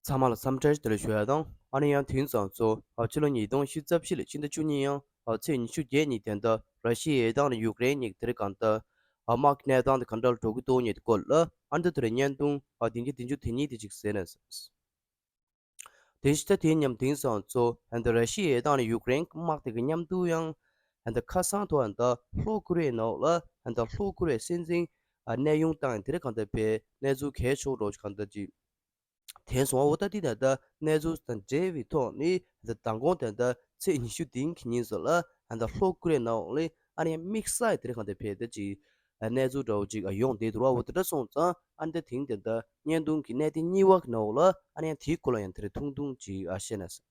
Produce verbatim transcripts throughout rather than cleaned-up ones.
ཚང་མ་ལ་འཚམས་འདྲི་བདེ་ལེགས་ཞུ་ཡ་དང་། ཨ་ནི་ཡང་དེང་སང་ཚོ་ཨ་ཕྱི་ལོ་ཉིས་སྟོང་ཉི་ཤུ་རྩ་བཞི་ལོའི་ཕྱི་ཟླ་བཅུ་གཉིས་ཡང་ཨ་ཚེས་ཉི་ཤུ་བརྒྱད་ཉིན་དེ་འདྲ་ར་ཤི་ཡའི་དང་ཡུཀ་རེན་གཉིས་དེ་རིང་གང་ལྟར་ཨ་དམག་གི་གནས་སྟངས་དེ་ག་འདྲ་འགྲོ་གི་འདུག་ཉིད་སྐོར་ལ་ཨ་འདི་དེ་རིང་བརྙན་ཐུང་ཨ་བདུན་བརྒྱ་བདུན་ཅུ་དོན་གཉིས་དེ་ཅིག་གཟིགས་ན། དེ་ཕྱི་ཟླ་དེའི་མཉམ་དེང་སང་ཚོ་ཨ་འདི་ར་ཤི་ཡའི་དང་ཡུཀ་རེན་དམག་དེ་གི་མཉམ་དུ་ཡང་ཨ་འདི་ཁ་སང་ཐོག་ཨ་འདི་ལྷོ་ཀོ་རི་ཡའི་ནང་ལ་ཨ་འདི་ལྷོ་ཀོ་རི་ཡའི་སྲིད་འཛིན་ཨ་གནས་དབྱུང་བཏང་དེ་རིང་གང་ལྟར་བའི་གནས་ཚུལ་གལ་ཆེ་བོ་ཅིག་གང་ལྟར་ཅིག་དེང་སང་འོ་ད་འདི་ད་ལྟ་གནས་ཚུལ་དང་འབྲེལ་བའི་ཐོག་ནས་ད་མདང་དགོང་དེ་འདྲ་ཚེས་ཉི་ཤུ་བདུན་གྱི་ཉིན་སུ་ལ་ད་ལྟ་ལྷོ་ཀོ་རི་ཡའི་ནང་ལ་ཨ་ནི་དམིགས་བསལ་དེ་རིང་གང་ལྟར་བས་ད་ཅིག་གནས་ཚུལ་འདྲ་བོ་ཅིག་ཡོང་བསྡད་འདུག་ར། འོ་དེ་འདྲ་སོང་ཙང་ཨ་ནི་ད་དེང་དེ་འདྲ་བརྙན་ཐུང་གི་གནད་དོན་གཉིས་པ་གི་ནང་ལ་ཨ་ནི་དེའི་སྐོར་ལ་ཡང་དེ་རིང་ཐུང་ཐུང་ཅིག་བཤད་ན་བསམ།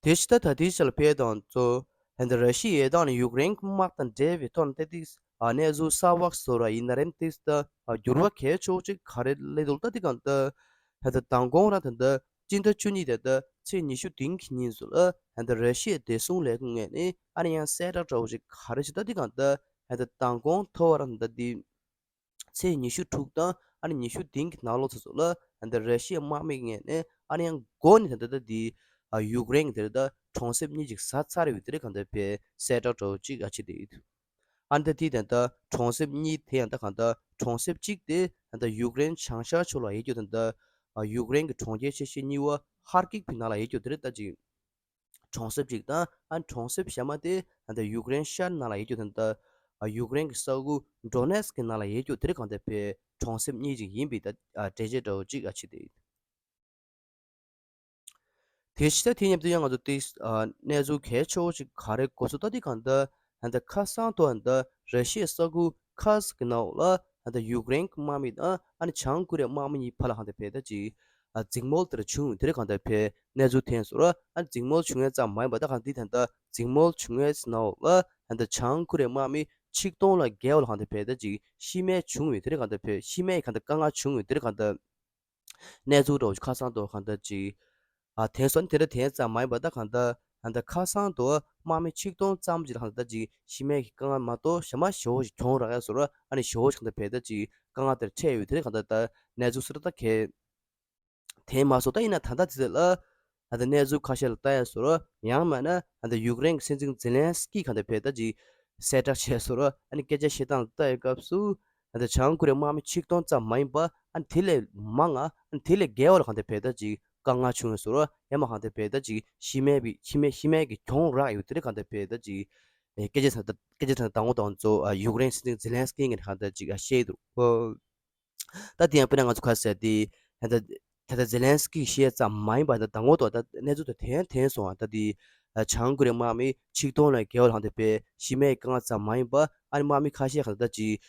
དེ་ཕྱི་ཟླ་ད་ལྟའི་ཆར་ལ་ཕེབས་དང་གཙོ་ཧན་ད་ར་ཤི་ཡའི་དང་ཡུཀ་རེན་གྱི་དམག་དང་འབྲེལ་བའི་ཐོག་ནས་ཏོག་ཙམ་གནས་ཚུལ་གསར་པ་བཟོ་ར་ཡིན་ན་རེད། ཏོག་ཙམ་འགྱུར་བ་གལ་ཆེ་བོ་ཅིག་ག་རེ་སླེབས་འདུག་ད་འདི་གང་ལྟར་ཧན་ད་མདང་དགོང་ར་ད་ལྟ་སྤྱི་ཟླ་བཅུ་གཉིས་ད་ལྟ་ཚེས་ཉི་ཤུ་བདུན་གྱི་ཉིན་སུ་ལ་ཧན་ད་ར་ཤི་ཡའི་བདེ་སྲུང་ལས་ཁུངས་ངོས་ནས་ཨ་ནི་ཡང་གསལ་བསྒྲགས་འདྲ་བོ་ཅིག་ག་རེ་བྱས། ད་འདི་གང་ལྟར་ཧན་ད་མདང་དགོང་ཐོ་བ་ར་ད་ལྟ་འདི། ཚེས་ཉི་ཤུ་དྲུག་དང་ཨ་ནི་ཉི་ཤུ་བདུན་གྱི་ནང་ལོགས་ཚོ་ཚོ་ལ་ཨ་ནི་ར་ཤི་ཡའི་དམག་མི་ངོས་ནས་ཨ་ནི་ཡང་མགོ་ནས་ད་ལྟ་འདི་ཡུཀ་རེན་གྱི་དེར་ད་གྲོང་གསེབ་གཉིས་ཅིག་ཟ་ཚར་ཡོད་དེ་རེད། གང་ལྟར་བས་གསལ་བསྒྲགས་འདྲ་བོ་ཅིག་ཨ་ཕྱི་དེ་ཡོད། ཨ་ནི་ད་འདི་ད་ལྟ་གྲོང་གསེབ་གཉིས་དེ་ཡང་ད་གང་ལྟར་གྲོང་གསེབ་གཅིག་དེ་ད་ལྟ་ཡུཀ་རེན་བྱང་ཤར་ཕྱོགས་ལ་ཡོད་རྒྱུ་ད་ལྟ་ཡུཀ་རེན་གྱི་གྲོང་ཁྱེར་ཆེ་ཤོས་གཉིས་པ་ཧར་ཀིབ་ཀྱི་ནང་ལ་ཡོད་རྒྱུ་དེ་རེད། ད་ཅིག་གྲོང་གསེབ་ཅིག་དང་ཨ་གྲོང་གསེབ་གཞན་མ་དེ་ད་ལྟ་ཡུཀ་རེན་ཤར་ནང་ལ་ཡོད་རྒྱུ་དང་ད་ཡུཀ་རེན་གྱི་ས་ཁུལ་ཌོ་ནེ་སི་ཀི་ནང་ལ་ཡོད་རྒྱུ་དེ་རིང་གང་ལྟར་བས་གྲོང་གསེབ་གཉིས་ཅིག་ཡིན་པའི་ད་འགྲེལ་བཤད་འདྲ་བོ་ཅིག་ཨ་ཕྱི་དེ་ཡིན། དེ་ཕྱི་ད་དེ་མཉམ་དུ་ཡང་ང་ཚོ་ཏིས་གནས་ཚུལ་གལ་ཆེ་བོ་ཅིག་ག་རེ་གོ་སོང་ད་འདི་གང་ལྟར་ད་ལྟ་ཁ་སང་དུ་ད་ལྟ་ར་ཤི་ཡའི་ས་ཁུལ་ཁ་སི་ཀི་ནང་ལ་ད་ལྟ་ཡུཀ་རེན་གྱི་དམག་མི་དང་ཨ་ནི་བྱང་ཀོ་རི་ཡའི་དམག་མི་གཉིས་བར་ལ་གང་ལྟར་བས་ད་ཅིག་ཨ་འཛིང་མོལ་དེར་བྱུང་དེ་རིང་གང་ལྟར་བས་གནས་ཚུལ་ཐོན་སོང་ར། ཨ་འཛིང་མོལ་བྱུང་ཡ་ཙམ་མ་ཡིན་པ་ད་གང་འདི་ད་ལྟ་འཛིང་མོལ་བྱུང་ཡ་ནང་ལ་ད་ལྟ་བྱང་ཀོ་རི་ཡའི་དམག་མི་ཆིག་སྟོང་ལ་བརྒལ་བ་ལ་གང་ལྟར་བས་ད་ཅིག་ཤི་རྨས་བྱུང་བས་དེ་རིང་གང་ལྟར་བས་ཤི་རྨས་ཀྱི་གང་ལྟར་དཀའ་ངལ་བྱུང་བས་དེ་རིང་གང་ལྟར་གནས་ཚུལ་འདྲ་བོ་ཅིག་ཁ་སང་དུ་གང་ལྟར་ཅིག་ཨ་དེ་སོང་དེ་འདྲ་དེ་ཙམ་མ་ཡིན་པ་ད་གང་ལྟར་ད་ལྟ་ཁ་སང་དུ་དམག་མི་ཆིག་སྟོང་ཙམ་ཅིག་ལ་གང་ལྟར་ཅིག་ཤི་རྨས་ཀྱི་དཀའ་ངལ་མ་གཏོགས་གཞན་མ་ཞེ་བོ་ཞིག་གྱོང་རག་ཡ་སོང་ར། ཨ་ནི་ཞེ་བོ་ཞིག་གང་ལྟར་བས་ད་ཅིག་དཀའ་ངལ་དེར་འཕྲད་ཡོད་དེ་རིང་གང་ལྟར་ད་གནས་ཚུལ་སུ་ར་ད་གལ་དེ་མ་སོང་ད་ཡིན་ན་ད་ལྟ་དེ་ལ་ད་ལྟ་གནས་ཚུལ་ཁ་ཤས་ལ་ལྟ་ཡ་སོང་ར། ཡང་མིན་ན་ད་ལྟ་ཡུཀ་རེན་གྱི་སྲིད་འཛིན་ཛེ་ལན་སི་ཀི་གང་ལྟར་བས་ད་ཅིག་གསལ་བསྒྲགས་བྱས་སོང་ར། ཨ་ནི་སྐད་ཆ་བཤད་སྟངས་ལ་ལྟ་ཡ་སྐབས་སུ། ཨ་ནི་བྱང་ཀོ་རི་ཡའི་དམག་མི་ཆིག་སྟོང་ཙམ་མ་ཡིན་པ་ཨ་ནི་དེ་ལས་མང་ང་ཨ་ནི་དེ་ལས་བརྒལ་བ་ལ་གང་ལྟར་བས་ད་ཅིག་དཀའ་ངལ་བྱུང་ཡོད་ཟེར་རོ། ཡང་མ་གང་ལྟར་བས་ད་ཅིག་ཤི་རྨས་པའི་ཤི་རྨས་ཤི་རྨས་ཀྱི་གྱོང་རག་ཡོད་དེ་རིང་གང་ལྟར་བས་ད་ཅིག་ཨེ་སྐད་ཆ་ཚང་སྐད་ཆ་ཚང་དང་པོ་དང་གཙོ་ཨ་ཡུཀ་རེན་སྲིད་འཛིན་ཛེ་ལན་སི་ཀི་ངོས་ནས་གང་ལྟར་ཅིག་ཨ་བཤད་འདུག་ཨོ། ད་དེ་ཡང་དཔེར་ན་ང་ཚོ་ཁ་ཟེར་དེ་ད་ད་ད་ཛེ་ལན་སི་ཀི་བཤད་ཙམ་མ་ཡིན་པ་ད་དང་པོ་དང་ད་གནས་ཚུལ་དེ་ཐོན་ཐོན་སོང་ཨ། ད་དེ་བྱང་ཀོ་རི་ཡའི་དམག་མི་ཆིག་སྟོང་ལས་བརྒལ་བ་ལྷག་འདུག་པས་ཤི་རྨས་དཀའ་ངལ་ཙམ་མ་ཡིན་པ་ཨ་ནི་དམག་མི་ཁ་ཤས་གང་ལྟར་ཅིག་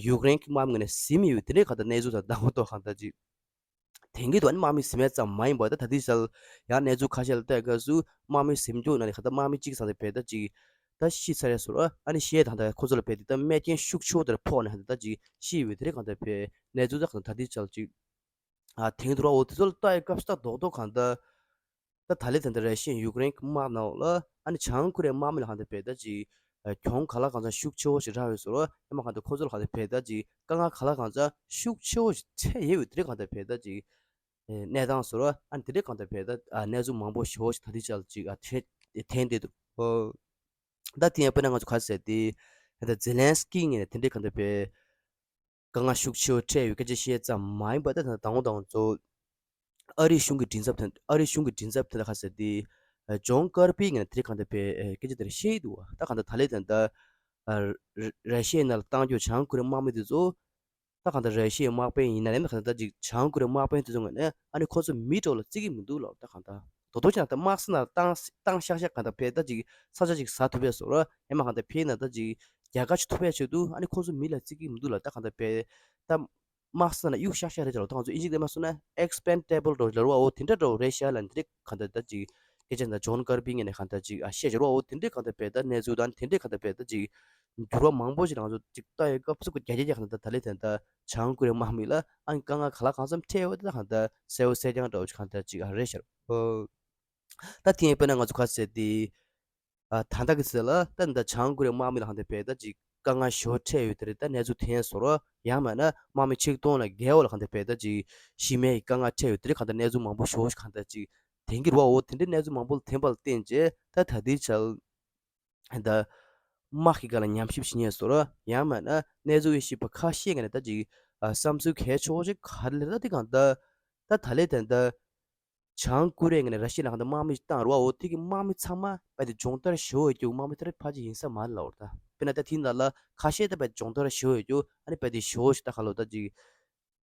ཡུཀ་རེན་གྱི་དམག་མི་ངོས་ནས་ཟིན་ཡོད་དེ་འདྲའི་གང་ལྟར་གནས་ཚུལ་དང་དང་པོ་ཐོག་གང་ལྟར་ཅིག་དེང་གི་དུས་ཨ་ནི་དམག་མི་ཟིན་མེད་ཙམ་མ་ཡིན་པ་ད་ད་ལྟའི་ཆར་ཡང་གནས་ཚུལ་ཁ་ཤས་ལ་ལྟ་སྐབས་སུ་དམག་མི་ཟིན་རྒྱུ་ན་ནི་གང་ལྟར་དམག་མི་གཅིག་ཙམ་དེ་བས་ད་ཅིག་ད་ཤི་ཚར་ཡ་སོ་ར། ཨ་ནི་ཤི་ཡས་དང་ད་ཁོ་ཚོ་ལ་བས་དེ་ད་རྨས་སྐྱོན་ཤུགས་ཆེ་བོ་དེར་ཕོག་ནས་ད་ཅིག་ཤི་ཡོད་དེ་རེད། གང་ལྟར་བས་གནས་ཚུལ་ད་གང་ལྟར་ད་ལྟའི་ཆར་ཅིག་ཨ་དེང་དུ་ར་འོ་དེ་ཚོ་ལ་ལྟ་ཡི་སྐབས་སུ་ད་རྡོག་རྡོག་གང་ལྟར་ད་ད་ལེ་དེ་འདྲ་ར་ཤི་ཡ་ཡུཀ་རེན་གྱི་དམག་ནང་ལ་ཨ་ནི་བྱང་ཀོ་རི་ཡའི་དམག་མི་ལ་གང་ལྟར་བས་ད་ཅིག་ཨ་གྱོང་ག་ལ་གང་འཚམ་ཤུགས་ཆེ་བོ་ཞིག་རག་ཡོད་ཟེར་རོ། ཡང་མ་གང་ལྟར་ཁོ་ཚོ་ལ་གང་ལྟར་བས་ད་ཅིག་དཀའ་ངལ་ག་ལ་གང་འཚམ་ཤུགས་ཆེ་བོ་ཞིག་འཕྲད་ཡོད་དེ་རེད། གང་ལྟར་བས་ད་ཅིག་ཨ་གནས་སྟངས་ཟེར་རོ། ཨ་ནི་དེ་འདྲའི་གང་ལྟར་བས་ད་ཨ་གནས་ཚུལ་མང་པོ་ཞེ་བོ་ཞིག་ད་ལྟའི་ཆར་ཅིག་ཨ་ཐོན་ཐོན་བསྡད་འདུག་ཨོ། ད་དེ་ཡང་དཔེར་ན་ང་ཚོ་ག་ཟེར་ཏེ་ད་ཛེ་ལན་སི་ཀི་ངོས་ནས་དེ་འདྲའི་གང་ལྟར་བས་དཀའ་ངལ་ཤུགས་ཆེ་བོ་འཕྲད་ཡོད་སྐད་ཆ་བཤད་ཙམ་མ་ཡིན་པར་ད་དང་པོ་དང་གཙོ་ཨ་རིའི་གཞུང་གི་མགྲིན་ཚབ་དེ་ཨ་རིའི་གཞུང་གི་མགྲིན་ཚབ་དེ་ལ་ག་ཟེར་ཏེ་ཇོན་ཀར་པི་ངོས་ནས་དེ་འདྲའི་གང་ལྟར་བས་སྐད་ཆ་དེ་འདྲ་བཤད་ཀྱི་འདུག་བ། ད་གང་ལྟར་ད་ལེ་དེ་འདྲ་ར་ཤི་ཡའི་ནང་ལ་བཏང་རྒྱུ་བྱང་ཀོ་རི་ཡའི་དམག་མི་དེ་ཚོ་ད་གང་ལྟར་ར་ཤི་ཡའི་དམག་དཔོན་ཡིན་ན་རེད། ད་གང་ལྟར་ད་ཅིག་བྱང་ཀོ་རི་ཡའི་དམག་དཔོན་དེ་ཚོ་ངོས་ནས་ཨ་ནི་ཁོ་ཚོ་མི་འདྲ་བོ་ལ་བརྩི་གི་མི་འདུག་ལབ། ད་གང་ལྟར་རྡོག་རྡོག་ཅིག་ད་དམག་ས་ནང་བཏང་བཏང་ཤག་ཤག་གང་ལྟར་བས་ད་ཅིག་ས་ཆ་ཅིག་ཟ་ཐུབ་པས་སོ་ར། ཡང་མ་གང་ལྟར་བས་ན་ད་ཅིག་རྒྱལ་ཁ་ཅིག་ཐོབ་པའི་ཆེད་དུ་ཨ་ནི་ཁོ་ཚོ་མི་ལ་བརྩི་གི་མི་འདུག་ལབ། ད་གང་ལྟར་བས་ད་དམག་ས་ནང་གཡུག་ཤག་ཤག་རེད་ལབ། ད་ང་ཚོ་ཨིན་ཇི་སྐད་མ་སོང་ན་ཨེག་སི་པེན་ཌེ་བལ་འདྲ་བོ་ལབ་ར་བ། འོ་དེ་འདྲ་འདྲ་བོ་རེད་ཤག་ལབ། དེ་འདྲ་གང་ལྟར་ད་ཅིག་སྐད་ཆ་ད་ཇོན་ཀར་པི་ངོས་ནས་གང་ལྟར་ཅིག་ཨ་བཤད་བྱ་ར་བ། འོ་དེ་འདྲ་གང་ལྟར་བས་ད་གནས་ཚུལ་དང་དེ་འདྲ་གང་ལྟར་བས་ད་ཅིག་འགྱུར་བ་མང་པོ་ཞིག་ང་ཚོ་ཅིག་ལྟ་ཡི་སྐབས་སུ་རྒྱ་སྐྱེད་ཀྱི་གང་ལྟར་ད་ལེ་དེ་འདྲ་བྱང་ཀོ་རི་ཡའི་དམག་མི་ལ་ཨ་ནི་དཀའ་ངལ་ག་ལ་གང་འཚམ་འཕྲད་ཡོད་ད་གང་ལྟར་གསལ་བོ་གསལ་རྐྱང་འདྲ་བོ་ཅིག་གང་ལྟར་ཅིག་ཨ་རེད་ཤག་ཨོ། ད་དེ་ཡང་དཔེར་ན་ང་ཚོ་ག་ཟེར་ཏེ་ཨ་ད་ལྟ་གི་ཟེར་ལ་ད་འདི་བྱང་ཀོ་རི་ཡའི་དམག་མི་ལ་གང་ལྟར་བས་ད་ཅིག་ དཀའ་ངལ་ཞེ་པོ་འཕྲད་ཡོད་དེ་རེད། ད་གནས་ཚུལ་ཐོན་སོང་ར། ཡང་མིན་ན་དམག་མི་ཆིག་སྟོང་ལས་བརྒལ་བ་ལ་གང་ལྟར་བས་ད་ཅིག་ཤི་རྨས་ཀྱི་དཀའ་ངལ་འཕྲད་ཡོད་དེ་རེད། གང་ལྟར་གནས་ཚུལ་མང་པོ་ཞེ་པོ་ཞིག་གང་ལྟར་ཅིག་ཐོན་གྱི་རེད་བ། འོ་དེ་འདྲའི་གནས་ཚུལ་མང་པོ་ལ་ཐོན་པ་ལ་བརྟེན་བྱས་ད་ད་ལྟའི་ཆར་ད་དམག་གི་སྒང་ལ་ཉམས་ཞིབ་བྱེད་མཁན་སོགས་ར། ཡང་མིན་ན་གནས་ཚུལ་དབྱེ་ཞིབ་པ་ཁ་ཤས་ཀྱིས་ནི་ད་ཅིག་ཨ་བསམ་ཚུལ་གལ་ཆེ་བོ་ཞིག་ག་རེ་རེད། ད་དེ་གང་ལྟར་ད་ད་ལས་དེ་ད་བྱང་ཀོ་རི་ཡ་ངོས་ནས་ར་ཤི་ཡ་ལ་གང་ལྟར་དམག་མི་བཏང་རེད་བ། འོ་དེ་གི་དམག་མི་ཚང་མ་རྦད་དེ་སྦྱོང་བརྡར་ཞུ་འོས་ཀྱི་དམག་མི་དེ་རེད། ཕལ་ཆེར་ཡིན་ས་མ་རེད་ལབ་པ་རེད། ད་དཔེར་ན་ད་དེ་འདྲ་ལ་ཁ་ཤས་ད་རྦད་སྦྱོང་བརྡར་ཞུ་འོས་ཀྱི། ཨ་ནི་རྦད་དེ་ཞུ་འོས་ཞིག་ད་ཁ་ལོ་ད་ཅིག་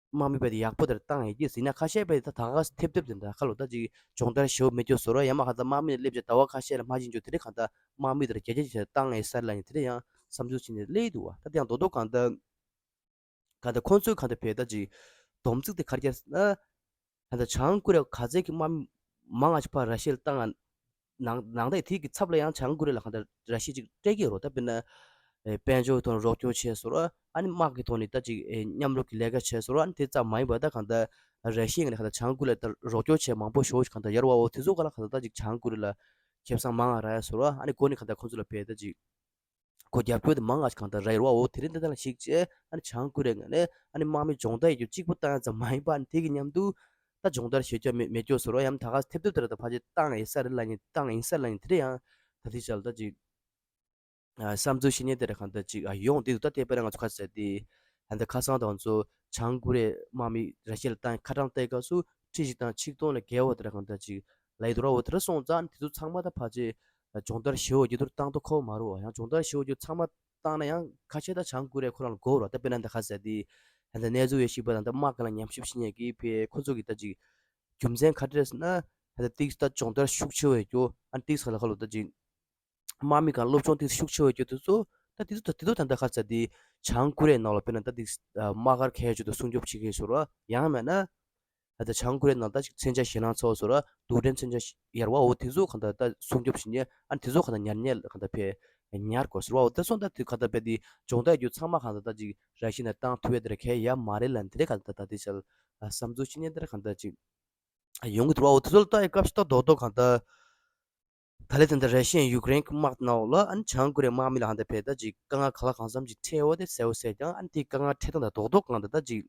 དམག་མི་རྦད་དེ་ཡག་པོ་དེར་བཏང་ཡོད་ཀྱི་ཟེར་ན། ཁ་ཤས་རྦད་དེ་ད་ད་ག་ཐེབས་ཐེབས་དེ་འདྲ་ཁ་ལོ་ད་ཅིག་སྦྱོང་བརྡར་ཞུ་མེད་ཀྱི་བཟོ་ར། ཡང་མིན་གང་ལྟར་དམག་མི་ལ་སླེབས་བྱས་ཟླ་བ་ཁ་ཤས་ལ་མ་ཕྱིན་ཀྱི་དེ་རེད། གང་ལྟར་དམག་མི་དེར་རྒྱ་རྒྱ་ཆེ་བཏང་ཡོད་ས་རེད་ལབ་ནས་དེ་རེད་ཡང་བསམ་ཚུལ་བྱས་ནས་སླེབས་འདུག་བ། ད་དེ་ཡང་རྡོག་རྡོག་གང་ལྟར། ག་ད་ཁོང་ཚོས་ག་ད་བས་ད་ཅིག་སྡོམ་ཚིག་དེ་ག་རེ་བརྒྱབ་ཟེར་ན། ག་ད་བྱང་ཀོ་རི་ཡ་ག་ཚད་ཀྱི་དམག་མི་མང་ང་ཞིག་ཕར་ར་ཤི་ཡ་ལ་བཏང་ང་ནང་ནང་ད་དེ་གི་ཚབ་ལ་ཡང་བྱང་ཀོ་རི་ཡ་ལ་ག་ད་ར་ཤི་ཡ་ཅིག་སྤྲད་ཀྱི་ཡོད་རེད། ད་དཔེར་ན་ཨེ་དཔལ་འབྱོར་ཐོག་ནས་རོགས་སྐྱོར་བྱས་སོང་ར། ཨ་ནི་དམག་གི་ཐོག་ནས་ད་ཅིག་ཨེ་མཉམ་རུབ་ཀྱི་ལས་ཀ་བྱས་སོང་ར། ཨ་ནི་དེ་ཙམ་མ་ཡིན་པར་ད་ག་ད་ར་ཤི་ཡ་ངོས་ནས་ག་ད་བྱང་ཀོ་རི་ཡ་ལ་ད་རོགས་སྐྱོར་བྱས་མང་པོ་ཞེ་པོ་ཞིག་ག་ད་ཡོད་རེད་བ། འོ་དེ་ཚོ་ག་ལ་ག་ད་ད་ཅིག་བྱང་ཀོ་རི་ཡ་ལ་ཁེ་བཟང་མང་ང་རག་ཡ་སོང་ར། ཨ་ནི་འགོ་ནས་ག་ད་ཁོང་ཚོ་ལ་བས་ད་ཅིག་གོ་རྒྱབ་སྐྱོར་དེ་མང་ང་ཞིག་གང་ལྟར་རག་ཡོད་རེད་བ། འོ་དེ་རིང་འདི་ལྟ་ལ་གཞིགས་བྱས་ཨ་ནི་བྱང་ཀོ་རི་ཡ་ངོས་ནས་ཨ་ནི་དམག་མི་སྦྱོང་བརྡར་ཡོད་རྒྱུ་གཅིག་པུ་བཏང་ཡ་ཙམ་མ་ཡིན་པ། ཨ་ནི་དེ་གི་མཉམ་དུ་ད་སྦྱོང་བརྡར་བྱེད་རྒྱུ་མེད་མེད་རྒྱུ་བཟོ་རོགས་ཡང་ད་ག་ཐེབས་ཐེབས་དེ་ར་ད་ཕལ་ཆེར་བཏང་ཡིན་ས་རེད་ལབ་ནས་བཏང་ཡིན་ས་ལབ་ནས་དེ་རེད་ཡང་ད་དེ་ཆ་ལ་ད་ཅིག་ཨ་བསམ་ཚུལ་བཤད་མཁན་དེ་ར་གང་ལྟར་ཅིག་ཨ་ཡོང་བསྡད་འདུག་ད་དེ་དཔེར་ན་ང་ཚོ་ཁ་ཟེར་དེ་ཨ་ད་ཁ་སང་དང་ཚོ་བྱང་ཀོ་རི་ཡ་དམག་མི་ར་ཤི་ཡ་ལ་བཏང་ཁ་གྲངས་བལྟས་སྐབས་སུ་ཁྲི་གཅིག་དང་ཆིག་སྟོང་ལས་བརྒལ་བ་དེ་ར་གང་ལྟར་ཅིག་ལབ་ཡོད་འདུག་ར། འོ་དེ་ར་སོང་ཙང་དེ་ཚོ་ཚང་མ་ད་ཕལ་ཆེར་སྦྱོང་བརྡར་ཞུ་འོས་རྒྱུ་དེར་བཏང་དོ་ཁོ་མ་རུ་བ། ཡང་སྦྱོང་བརྡར་ཞུ་འོས་རྒྱུ་ཚང་མ་བཏང་ན་ཡང་ཁ་ཤས་ད་བྱང་ཀོ་རི་ཡ་ཁོ་རང་ལ་དགོས་ར། ད་དཔེར་ན་འདི་ཁ་ཟེར་དེ་ཨ་ད་གནས་ཚུལ་དབྱེ་ཞིབ་པ་དང་ད་དམག་སྒང་ལ་ཉམས་ཞིབ་བྱེད་མཁན་གྱི་ཕའི་ཁོ་ཚོ་གི་ད་ཅིག་རྒྱུ་མཚན་ག་རེ་རེད་ཟེར་ན། ཨ་ད་ཏིག་ད་སྦྱོང་བརྡར་ཤུགས་ཆེ་བའི་རྒྱུ་ཨ་ཏིག་ཁ་ལ་ཁ་ལོ་ད་ཅིག་དམག་མི་སྒང་སློབ་སྦྱོང་ཏིག་ཤུགས་ཆེ་བའི་རྒྱུ་དེ་ཚོ་ད་དེ་ཚོ་ད་དེ་ཚོ་ད་ལྟ་ཁ་ཟེར་དེ་བྱང་ཀོ་རི་ཡའི་ནང་ལ་དཔེར་ན་ད་ཏིག་དམག་སྒར་གལ་ཆེ་དུ་སྲུང་སྐྱོབ་བྱེད་མཁན་ཚོ་ར། ཡང་མིན་ན། ད་ལྟ་བྱང་ཀོ་རི་ཡ་ནང་ད་ཅིག་མཚོན་ཆ་ཞེད་སྣང་ཚ་བོ་བཟོ་ར། རྡུལ་ཕྲན་མཚོན་ཆ་ཡར་བ་འོ་དེ་ཚོ་གང་ལྟར་ད་སྲུང་སྐྱོབ་བྱེད་མཁན་ཨ་དེ་ཚོ་གང་ལྟར་ཉར་མཁན་གང་ལྟར་ཕེ་ཉར་དགོས་ཟེར་བ་འོ་དེ་སོང་ད་དེ་གང་ལྟར་ཕེ་དེ་སྦྱོང་བརྡར་རྒྱུ་ཚང་མ་གང་ལྟར་ད་ཅིག་ར་ཤི་ཡ་ནས་བཏང་ཐུབ་ཡ་དེ་ར་གལ་ཡ་མ་རེད་ལབ་དེ་རེད། གང་ལྟར་ད་དེ་ཆ་ལ་བསམ་ཚུལ་བྱེད་མཁན་དེ་ར་གང་ལྟར་ཅིག་ཡོང་གི་འདུག་བ། འོ་དེ་ཚོ་ལ་ལྟ་ཡ་སྐབས་སུ་ད་རྡོག་རྡོག་གང་ལྟར། ད་ལན་དེ་འདྲ་ར་ཤི་ཡ་ཡུཀ་རེན་གྱི་དམག་ནང་ལ་ཨ་ནི་བྱང་ཀོ་རི་ཡའི་དམག་མི་ལ་ཧ་འདྲ་བས་ད་ཅིག་དཀའ་ངལ་ག་ལ་གང་འཚམ་ཅིག་འཕྲད་ཡོད་དེ་གསལ་བོ་གསལ་ཀྱང་ཨ་ནི་དེའི་དཀའ་ངལ་འཕྲད་སྟངས་དང་རྡོག་རྡོག་གང་དེ་ད་ཅིག་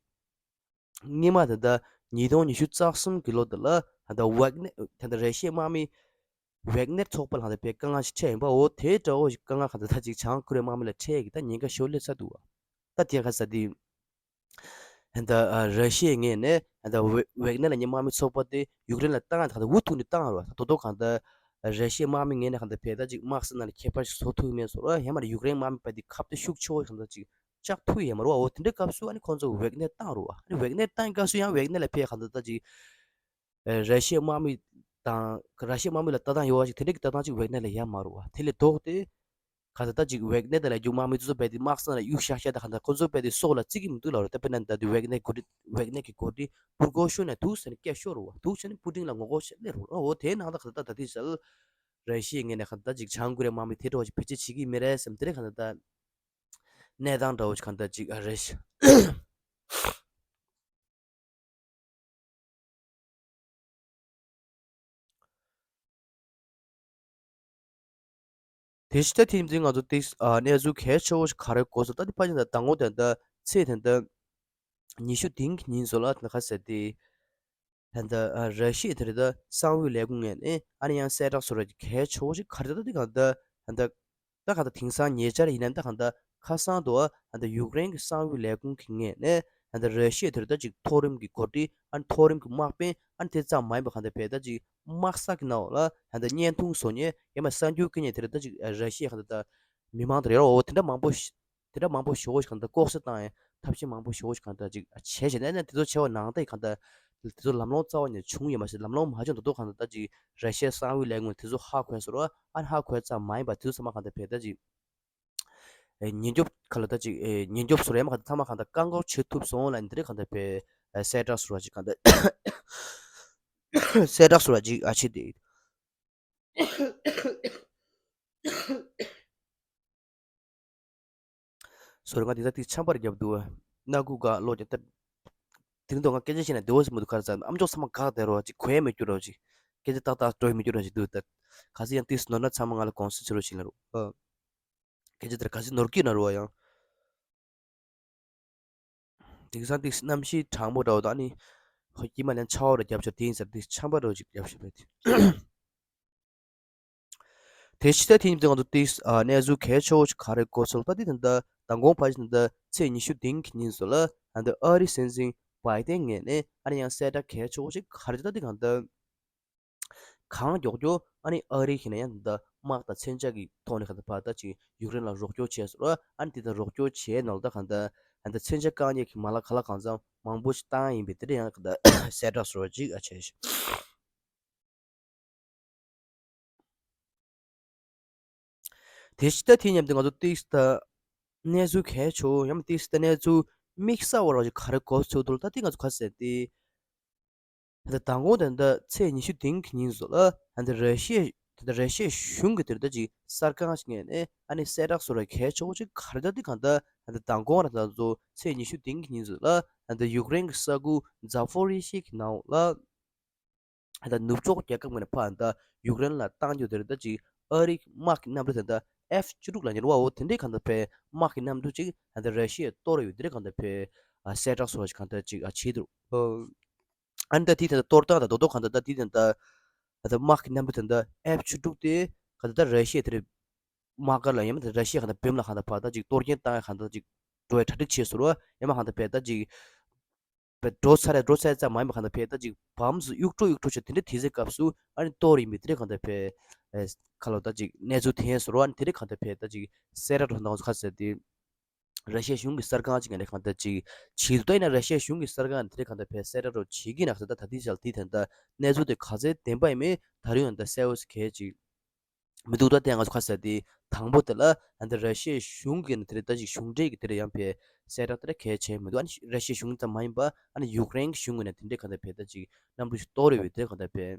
སྔོན་མ་དེ་ད་ཉིས་སྟོང་ཉི་ཤུ་རྩ་གསུམ་གྱི་ལོ་དེ་ལ་ད་ལྟ་ཝེག་ནེ་ད་ལྟ་ར་ཤི་ཡའི་དམག་མི་ཝེག་ནེར་ཚོགས་པ་ལ་ཧ་འདྲ་བས་དཀའ་ངལ་ཞིག་འཕྲད་ཡིན་པ། འོ་དེའི་འདྲ་བོ་ཞིག་དཀའ་ངལ་གང་དེ་ད་ཅིག་བྱང་ཀོ་རི་ཡའི་དམག་མི་ལ་འཕྲད་ཡོད་ཀྱི་ད་ཉེན་ཁ་ཞོ་ལེ་ཚ་འདུག་བ། ད་དེ་ག་ས་དེ། ད་ལྟ་ར་ཤི་ཡའི་ངོས་ནས་ད་ལྟ་ཝེ་ཝེག་ནེར་ལབ་མཁན་དམག་མི་ཚོགས་པ་དེ་ཡུཀ་རེན་ལ་བཏང་ཡ་ད་ལྟ་འུ་ཐུག་ནས་བཏང་བ་རེད་བ། ད་རྡོག་རྡོག་གང་ལྟར་ར་ཤི་ཡའི་དམག་མི་ངོས་ནས་གང་ལྟར་བས་ད་ཅིག་དམག་ས་ནང་ལ་ཁྱད་པར་ཞིག་བཟོ་ཐུབ་ཀྱི་མེད་བཟོ་ར། ཡང་མ་རེད་ཡུཀ་རེན་དམག་མི་བས་དེ་ཁ་གཏད་ཤུགས་ཆེ་བོ་གང་ལྟར་ཅིག་བཅག་ཐུབ་ཡོད་མ་རེད་བ། འོ་དེ་འདྲའི་སྐབས་སུ་ཨ་ནི་ཁོང་ཚོ་ཝེག་ནེར་བཏང་རེད་བ། ཨ་ནི་ཝེག་ནེར་བཏང་སྐབས་སུ་ཡང་ཝེག་ནེར་ལ་ཕེ་གང་ལྟར་ད་ཅིག་ར་ཤི་ཡའི་དམག་མི་དང་ར་ཤི་ཡའི་དམག་མི་ལ་ལྟ་སྟངས་ཡོད་བ་ཞིག་དེ་འདྲའི་གི་ལྟ་སྟངས་ཅིག་ཝེག་ནེར་ལ་ཡོད་མ་རེད་བ། དེ་ལས་ལྡོག་སྟེ། ག་ས་ད་ཅིག་ཝེག་ནེར་དང་ལས་རྒྱུ་དམག་མི་ཚོ་བས་དེ་དམག་ས་ལ་གཡུག་ཤག་ཤག་དང་ག་ད་ཁོ་ཚོ་བས་དེ་སྲོག་ལ་བརྩི་གི་མི་འདུག་ལབ་རེད། ད་དཔེར་ན་ད་དེ་ཝེག་ནེར་གི་འགོ་ཁྲིད་ཝེག་ནེར་གི་འགོ་ཁྲིད་པུར་གོ་ཤོ་ནས་འདུག་ཟེར་ནས་སྐད་ཤོར་རོ། འདུག་ཟེར་ནས་པུ་ཏིན་ལ་ངོ་རྒོལ་བྱས་སླེབས་རོ། འོ་དེའི་ནང་ད་ག་ད་ད་དེ་ཟེར་ར་ཤི་ཡའི་ངོས་ནས་ག་ད་ཅིག་བྱང་ཀོ་རི་ཡའི་དམག་མི་དེ་འདྲ་བ་ཞིག་བེད་སྤྱོད་བྱེད་ཀྱི་མི་རེད་བསམ་དེ་རེད། ག་ད་ད་གནས་སྟངས་འདྲ་བོ་ཞིག་ག་ད་ཅིག་ཨ་རེད། དེ་ཕྱི་ད་ཐེངས་འདི་ང་ཚོ་ཏིག་ཨ་གནས་ཚུལ་གལ་ཆེ་བོ་ཞིག་ག་རེ་གོ་སོང་། ད་དེ་ཕ་ཅིང་ད་དང་པོ་དེ་འདྲ་ཚེས་དེ་འདྲ་ཉི་ཤུ་དེང་གི་ཉིན་བཟོ་ལ་དེ་ཁ་ཟེར་ཏེ། ད་ལྟ་ཨ་ར་ཤི་ཡ་དེ་རེད་ད་གསང་བའི་ལས་ཁུངས་ངོས་ནས་ཨ་ནི་ཡང་གསལ་བསྒྲགས་བཟོ་ར་གལ་ཆེ་བོ་ཞིག་ག་རེ་ད་དེ་གང་ད་ད་ད་གང་ད་དེང་སང་ཉེ་ཆར་ཡིན་ན་ད་གང་ད་ཁ་སང་དུ་ཨ་ད་ཡུཀ་རེན་གྱི་གསང་བའི་ལས་ཁུངས་ཀྱི་ངོས་ནས་ད་ལྟ་ར་ཤི་ཡ་དེ་རེད་ད་ཅིག་མཐོ་རིམ་གྱི་འགོ་ཁྲིད་ཨ་ནི་མཐོ་རིམ་གྱི་དམག་དཔོན་ཨ་ནི་དེ་ཙམ་མ་ཡིན་པ་གང་ད་བས་ད་ཅིག་དམག་ས་གི་ནང་ལ་ད་ལྟ་བརྙན་ཐུང་བཟོ་མཁན་ཡང་མ་གསར་འགྱུར་བཀོད་མཁན་དེ་རེད་ད་ཅིག་ར་ཤི་ཡ་གང་ད་ད་མི་མང་དེ་རེད་བ། འོ་དེ་འདྲ་མང་པོ་ཞིག་དེ་འདྲ་མང་པོ་ཞེ་པོ་ཞིག་གང་ལྟར་ལྐོག་ཟ་བཏང་ཡང་ཐབས་ཤེས་མང་པོ་ཞེ་པོ་ཞིག་གང་ལྟར་ཅིག་བྱས་བྱས་ནས་ནས་དེ་ཚོ་བྱས་པ་ནང་ལྟར་གང་ལྟར་དེ་ཚོ་ལམ་ལྷོང་རྩ་བ་ནས་བྱུང་ཡོད་མ་རེད། ལམ་ལྷོང་མ་བྱུང་ད་དུང་གང་ལྟར་ད་ཅིག་ར་ཤི་ཡའི་གསང་བའི་ལས་ཁུངས་དེ་ཚོ་ཧ་གོ་ཡ་སོང་ར། ཨ་ཧ་གོ་ཡ་ཙམ་མ་ཡིན་པ་དེ་ཚོ་ཚང་མ་གང་ལྟར་བས་ད་ཅིག་ཉེན་སྐྱོབ་ག་ལ་ད་ཅིག་ཉེན་སྐྱོབ་སོ་ར་ཡ་མ་གང་ལྟར་ཚང་མ་གང་ལྟར་བཀག་འགོག་བྱེད་ཐུབ་སོང་ལབ་འདི་རེད། གང་ལྟར་བས་གསལ་བསྒྲགས་སོ་ར་ཅིག་གང་ལྟར་གསལ་བསྒྲགས་སོ་ར་ཅིག་ཨ་ཆེ་དེ། སོ་རེད། ང་འདི་ད་ཏིག་ཆམ་པར་བརྒྱབ་འདུག་སྣ་ཁུག་ག་ལོ་རྒྱབ་ད། དེ་རིང་ཐོག་ང་སྐད་ཆ་བཤད་ན་བདེ་བོ་ཞིག་མི་འདུག་ག་རེ་ཟེར་ན་ཨམ་ཅོག་ཚང་མ་འགག་བསྡད་རོགས་ཅིག་གོ་ཡ་མེད་རྒྱུ་རོགས་ཅིག་སྐད་ཆ་ཏག་ཏག་འགྲོ་ཡ་མེད་རྒྱུ་རོགས་ཅིག་འདུག་ད་ག་ཚོད་ཡང་ཏིག་ནོར་ན་ཚང་མ་ང་ལ་དགོངས་སེལ་བྱེད་རོགས་ཞེས་ལབ་རོགས། སྐད་ཆ་དེར་ག་ཚོད་ནོར་གྱི་ན་རོགས་ཡང་ དེང་སང་ཏིག་གནམ་གཤིས་གྲང་མོ་འདྲ་བོ་དང་ནི་ཧོ་དཀྱིལ་མ་ལན་ཆར་པ་འདྲ་བརྒྱབ་ཆོག་དེ་ཡིན་ཟེར་ཏིག་ཆམ་པ་འདྲ་བོ་ཅིག་བརྒྱབ་ཤག་པས་དེ། དེ་ཕྱི་ཟླ་དེ་ཉིན་དེ་ང་ཚོ་ཏིག་གནས་ཚུལ་གལ་ཆེ་བོ་ཞིག་ག་རེ་གོ་སོང་ད་དེ་ད་ལྟ་མདང་དགོང་ཕལ་ཆེར་ད་ལྟ་ཚེས་ཉི་ཤུ་བདུན་གྱི་ཉིན་སོ་ལ་ད་ལྟ་ཨ་རི་སྲིད་འཛིན་བྷའི་ཏན་ངོས་ནས་ཨ་ནི་ཡང་གསལ་བསྒྲགས་གལ་ཆེ་བོ་ཞིག་ག་རེ་ད་དེ་གང་ལྟར། གང་མགྱོགས་མགྱོགས་ཨ་ནི་ཨ་རི་ཡིན་ན་ཡང་འདི་དམག་དང་མཚོན་ཆ་གི་ཐོག་ནས་གང་ལྟར་ཕར་ད་ཅིག་ཡུཀ་རེན་ལ་རོགས་སྐྱོར་བྱས་སོང་ར། ཨ་ནི་དེ་ལྟར་རོགས་སྐྱོར་བྱས་ནང་ལ་ད་གང་ལྟར་ད་ལྟ་མཚོན་ཆ་བཀག་ཉར་གྱི་མ་ལག་ག་ལ་གང་འཚམ་མང་པོ་ཞིག་བཏང་ཡིན་པའི་དེ་འདྲ་ཡང་གང་ལྟར་གསལ་བསྒྲགས་སོགས་ཅིག་ཨ་བྱས་ཤག་དེ་ཕྱི་ཟླ་དེ་མཉམ་དུ་ང་ཚོ་ཏིག་ད་གནས་ཚུལ་གལ་ཆེ་བོ་ཡང་མིན་ཏིག་ད་གནས་ཚུལ་དམིགས་བསལ་བ་ར་ཅིག་ག་རེ་གོ་ཚོད་དུ་ད་ཏིག་ང་ཚོ་ག་ཟེར་ཏེ། ད་ལྟ་མདང་དགོང་ད་ལྟ་ཚེས་ཉི་ཤུ་བདུན་གྱི་ཉིན་སོ་ལ་ད་ལྟ་ར་ཤི་ཡ་ད་ལྟ་ར་ཤི་ཡ་གཞུང་གི་དེར་ད་ཅིག་གསར་ཁང་ཞིག་ངོས་ནས་ཨ་ནི་གསལ་བསྒྲགས་སོགས་ར་གལ་ཆེ་བོ་ཅིག་ག་རེ་ད་ཏིག་གང་ལྟར་ད་ལྟ་མདང་དགོང་ར་ད་ཚོ་ཚེས་ཉི་ཤུ་བདུན་གྱི་ཉིན་སོ་ལ་ད་ལྟ་ཡུཀ་རེན་གྱི་ས་ཁུལ་ཛ་ཕོ་རི་ཤི་གི་ནང་ལ། ད་ནུབ་ཕྱོགས་རྒྱལ་ཁབ་ངོས་ནས་ཕར་ད་ཡུཀ་རེན་ལ་བཏང་རྒྱུ་དེར་ད་ཅིག་ཨ་རིའི་དམག་གི་གནམ་གྲུ་དེ་ད་ཨེཕ་བཅུ་དྲུག་ལབ་མཁན་རེད་བ། འོ་དེ་འདྲའི་གང་ལྟར་ཕར་དམག་གི་གནམ་གྲུ་ཅིག་ད་ར་ཤི་ཡས་གཏོར་ཡོད་དེ་འདྲའི་གང་ལྟར་ཕར་གསལ་བསྒྲགས་སོགས་ཤིག་གང་ལྟར་ཅིག་བྱས་འདུག་ཨ་ནི་ད་དེ་ད་གཏོར་སྟངས་ད་རྡོག་རྡོག་གང་ལྟར་ད་དེ་ད་ད་དམག་གི་གནམ་གྲུ་དེ་ད་ཨེཕ་བཅུ་དྲུག་དེ་གང་ལྟར་ད་ར་ཤི་ཡ་དེ་རེད། དམག་སྒར་ལ་ཡང་མིན་ད་ར་ཤི་ཡ་གང་ལྟར་བོད་ལ་གང་ལྟར་ཕར་ད་ཅིག་གཏོར་སྐྱོན་བཏང་ཡ་གང་ལྟར་ཅིག་འགྲོ་ཡ་གྲ་སྒྲིག་བྱས་སོང་ར། ཡང་མ་གང་ལྟར་ཕར་ད་ཅིག་པའི་འགྲོ་ཚར་རེ་འགྲོ་ཚར་ཙམ་མ་ཡིན་པ་གང་ལྟར་ཕར་ད་ཅིག་བམ་སུ་གཡུག་འཕྲོ་གཡུག་འཕྲོ་བྱས་དེ་འདྲ་དེ་ཚེ་སྐབས་སུ་ཨ་ནི་གཏོར་ཡིན་པའི་དེ་འདྲ་གང་ལྟར་ཕར་ཨེ་ཁ་ལོ་ད་ཅིག་གནས་ཚུལ་ཐོན་སོང་ར། ཨ་ནི་དེ་འདྲ་གང་ལྟར་ཕར་ད་ཅིག་གསལ་བསྒྲགས་འགྲོ་གནང་ཁ་ཟེར་ཏེ། ར་ཤི་ཡ་གཞུང་གི་གསར་ཁང་ཅིག་ནས་གང་ལྟར་ཅིག་བྱེད་འདུག་ད་ཡིན་ན་ར་ཤི་ཡ་གཞུང་གི་གསར་ཁང་ནས་དེ་འདྲ་གང་ལྟར་ཕར་གསལ་བསྒྲགས་རོགས་བྱེད་ཀྱི་ན་ད་ད་དེ་ཅག་དེ་ད་ད་གནས་ཚུལ་དེ་ག་ཚད་བདེན་པ་ཡིན་མིན་ད་རུང་ཡང་ད་གསལ་བོ་ཞིག་གལ་ཅིག་མི་འདུག་ད་ལྟ་ང་ཚོ་ཁ་གསལ་དེ་དང་པོ་དེ་ལ་ཨ་ནི་ར་ཤི་ཡའི་གཞུང་གི་ནི་དེ་རེད་ད་ཅིག་གཞུང་འབྲེལ་གྱི་དེ་རེད་ཡང་ཕར་གསལ་བསྒྲགས་དེ་རེད་གལ་ཆེ་མི་འདུག་ཨ་ནི་ར་ཤི་ཡའི་གཞུང་ཙམ་མ་ཡིན་པ་ཨ་ནི་ཡུཀ་རེན་གྱི་གཞུང་གི་ནས་དེ་འདྲས་གང་ལྟར་ཕར་ད་ཅིག་གནམ་གྲུ་ཞིག་གཏོར་ཡོད་པའི་དེ་གང་ལྟར་ཕར་